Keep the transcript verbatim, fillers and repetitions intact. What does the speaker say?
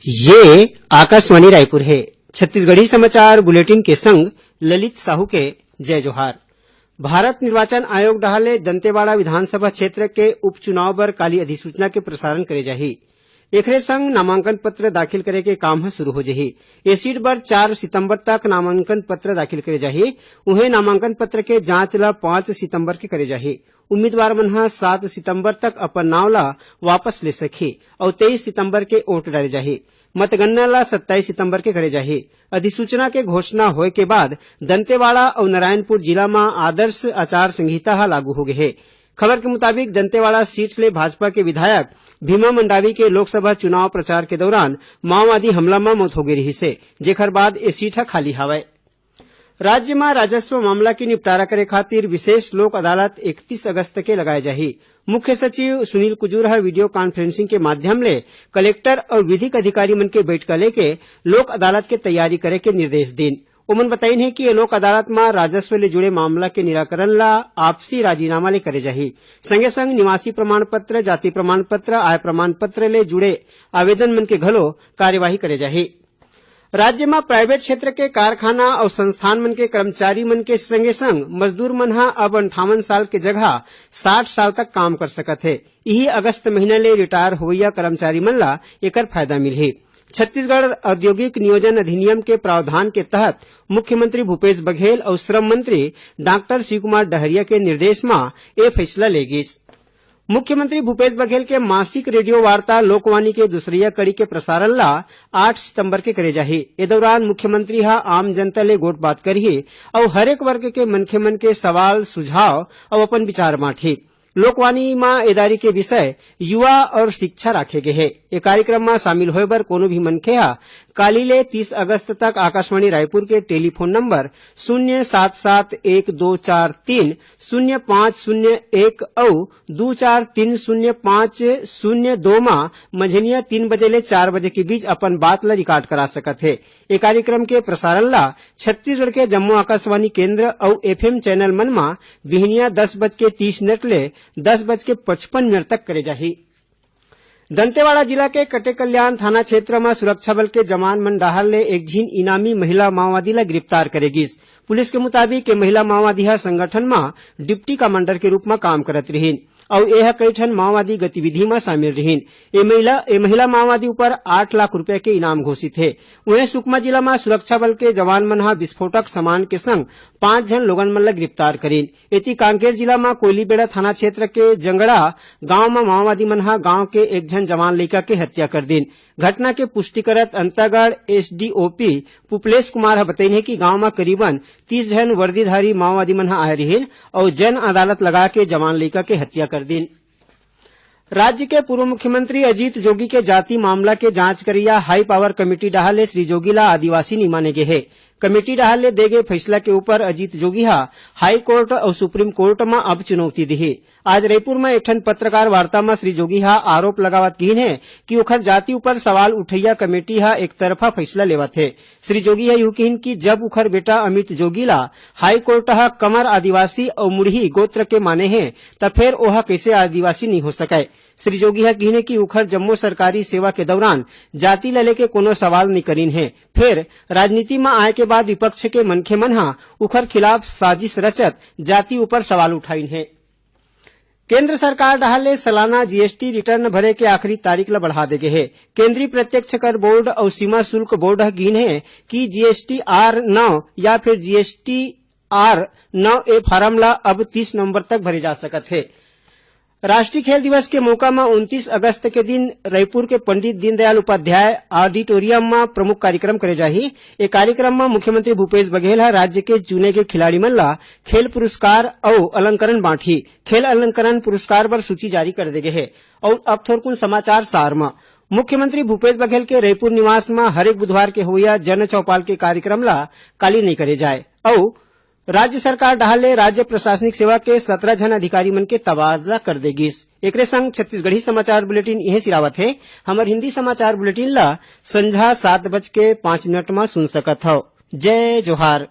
ये आकाशवाणी रायपुर हे। छत्तीसगढ़ी समाचार बुलेटिन के संग ललित साहू के जय जोहार। भारत निर्वाचन आयोग डहार ले दंतेवाड़ा विधानसभा क्षेत्र के उपचुनाव बर काली अधिसूचना के प्रसारण करे जाही। एखरे संग नामांकन पत्र दाखिल करे के काम ह शुरू हो जाही। ए सीट बर चार सितंबर तक नामांकन पत्र दाखिल करे जाही। उहें, नामांकन पत्र के जांच ल पाँच सितंबर के करे जाही। उम्मीदवार मन ह सात सितंबर तक अपन नांव ल वापस ले सकही अउ तेईस सितंबर के वोट डारे जाही। मतगणना ल सत्ताईस सितंबर के करे जाही। अधिसूचना के घोषणा होय के बाद दंतेवाड़ा अउ नारायणपुर जिला म आदर्श आचार संहिता ह लागू हो गे हे। खबर के मुताबिक, दंतेवाड़ा सीट ले भाजपा के विधायक भीमा मंडावी के लोकसभा चुनाव प्रचार के दौरान माओवादी हमला म मौत हो गे रिहिस हे, जेखर बाद ए सीट ह खाली हावय। राज्य म राजस्व मामला के निपटारा करे खातिर विशेष लोक अदालत इकतीस अगस्त के लगाए जाही। मुख्य सचिव सुनील कुजूर ह वीडियो कॉन्फ्रेंसिंग के माध्यम ले कलेक्टर अउ विधिक अधिकारी मन के बैठका लेके लोक अदालत के तैयारी करे के निर्देश दीन। ओमन बताइन हे कि ये लोक अदालत म राजस्व ले जुड़े मामला के निराकरण ला आपसी राजीनामा ले करे जाही। संगे संग निवासी प्रमाण पत्र, जाति प्रमाण पत्र, आय प्रमाण पत्र ले जुड़े आवेदन मन के घलो कार्यवाही करे जाही। राज्य म प्राइवेट क्षेत्र के कारखाना अउ संस्थान मन के कर्मचारी मन के संगे संग मजदूर मन ह अब अंठावन साल के जगह साठ साल तक काम कर सकत हे। इही अगस्त महीना ले रिटायर होवइया कर्मचारी मन ला एकर फायदा मिलही। छत्तीसगढ़ औद्योगिक नियोजन अधिनियम के प्रावधान के तहत मुख्यमंत्री भूपेश बघेल अउ श्रम मंत्री डॉक्टर शिव कुमार डहरिया के निर्देश म ए फैसला ले गिस। मुख्यमंत्री भूपेश बघेल के मासिक रेडियो वार्ता लोकवाणी के दूसरइया कड़ी के प्रसारण ला आठ सितंबर के करे जाही। ए दौरान मुख्यमंत्री ह आम जनता ले गोठ बात करही अउ हरेक वर्ग के मनखे मन के सवाल, सुझाव अउ अपन विचार बांटही। लोकवाणी म ए दारी के विषय युवा और शिक्षा राखे गे हे। ए कार्यक्रम म शामिल होय बर कोनो भी मनखे ह काली ले तीस अगस्त तक आकाशवाणी रायपुर के टेलीफोन नंबर शून्य सात सात एक दो चार तीन शून्य पाँच शून्य एक अउ दू चार तीन शून्य पाँच शून्य दो म मंझनिया तीन बजे ले चार बजे के बीच अपन बात ल रिकॉर्ड करा सकत हे। ए कार्यक्रम के प्रसारण ला छत्तीसगढ़ के जम्मो आकाशवाणी केंद्र अउ एफएम चैनल मन म बिहनिया दस बज के तीस मिनट ले दस बज के पचपन मिनट तक करे जाही। दंतेवाड़ा जिला के कटेकल्याण थाना क्षेत्र म सुरक्षा बल के जवान मन डहार ले एक झिन इनामी महिला माओवादी ला गिरफ्तार करे गिस। पुलिस के मुताबिक, ये महिला माओवादी ह संगठन म डिप्टी कमांडर के रूप म काम करत रिहिन अउ एह कई ठन माओवादी गतिविधि म शामिल रिहिन। ए महिला, ए महिला माओवादी ऊपर आठ लाख रुपया के इनाम घोषित हे। उहें, सुकमा जिला म सुरक्षा बल के जवान मन ह विस्फोटक सामान के संग पांच झन लोगन मन ल गिरफ्तार करिन। एती, कांकेर जिला म कोयलीबेड़ा थाना क्षेत्र के जंगड़ा गांव म माओवादी मन ह गांव के एक झन जवान लइका के हत्या कर दीन। घटना के पुष्टि करत अंतागढ़ एसडीओपी पुपलेश कुमार ह बतइन हे कि गांव म करीबन तीस झन वर्दीधारी माओवादी मन ह आए रिहिन अउ जन अदालत लगा के जवान लइका के हत्या कर दीन। राज्य के पूर्व मुख्यमंत्री अजीत जोगी के जाति मामला के जांच करइया हाई पावर कमेटी डहार ले श्री जोगी ला आदिवासी नइ माने गे हे। कमेटी डहार ले दे गे फैसला के ऊपर अजीत जोगी ह हाई कोर्ट अउ सुप्रीम कोर्ट म अब चुनौती दिही। आज रईपुर म एक ठन पत्रकार वार्ता म श्री जोगी ह आरोप लगावत किहिन हे कि ओखर जाति ऊपर सवाल उठइया कमेटी ह एकतरफा फैसला लेवत हे। श्री जोगी ह इहू किहिन कि जब उखर बेटा अमित जोगी ला हाई कोर्ट ह कंवर आदिवासी अउ मुड़ही गोत्र के माने हे, त फेर ओह कइसे आदिवासी नइ हो सकय। श्री जोगी ह किहिन हे कि उखर जम्मो सरकारी सेवा के दौरान जाति ल लेके कोनो सवाल नइ करिन हे। फेर राजनीति म आए के बाद विपक्ष के मनखे मन ह उखर खिलाफ साजिश रचत जाति ऊपर सवाल उठाइन हे। केंद्र सरकार डहार ले सालाना जीएसटी रिटर्न भरे के आखिरी तारीख ल बढ़ा दे गे हे। केंद्रीय प्रत्यक्ष कर बोर्ड अउ सीमा शुल्क बोर्ड ह किहिन हे कि जीएसटी आर नौ या फिर जीएसटी आर नौ ए फार्म ल अब तीस नवंबर तक भरे जा सकत हे। राष्ट्रीय खेल दिवस के मौका म उनतीस अगस्त के दिन रईपुर के पंडित दीनदयाल उपाध्याय ऑडिटोरियम म प्रमुख कार्यक्रम करे जाही। ए कार्यक्रम म मुख्यमंत्री भूपेश बघेल ह राज्य के चुने गे खिलाड़ी मन ल खेल पुरस्कार अउ अलंकरण बांटही। खेल अलंकरण पुरस्कार बर सूची जारी कर दे गे हे। अउ अब थोरकुन समाचार सार म। मुख्यमंत्री भूपेश बघेल के रईपुर निवास म हरेक बुधवार के होवइया जन चौपाल के कार्यक्रम ल काली नइ करे जाय। अउ राज्य सरकार डहार ले राज्य प्रशासनिक सेवा के सतरा झन अधिकारी मन के तबादला कर दे गिस। एकरे संग छत्तीसगढ़ी समाचार बुलेटिन इहें सिरावत हे। हमर हिंदी समाचार बुलेटिन ल संझा सात बज के पाँच मिनट म सुन सकत हव। जय जोहार।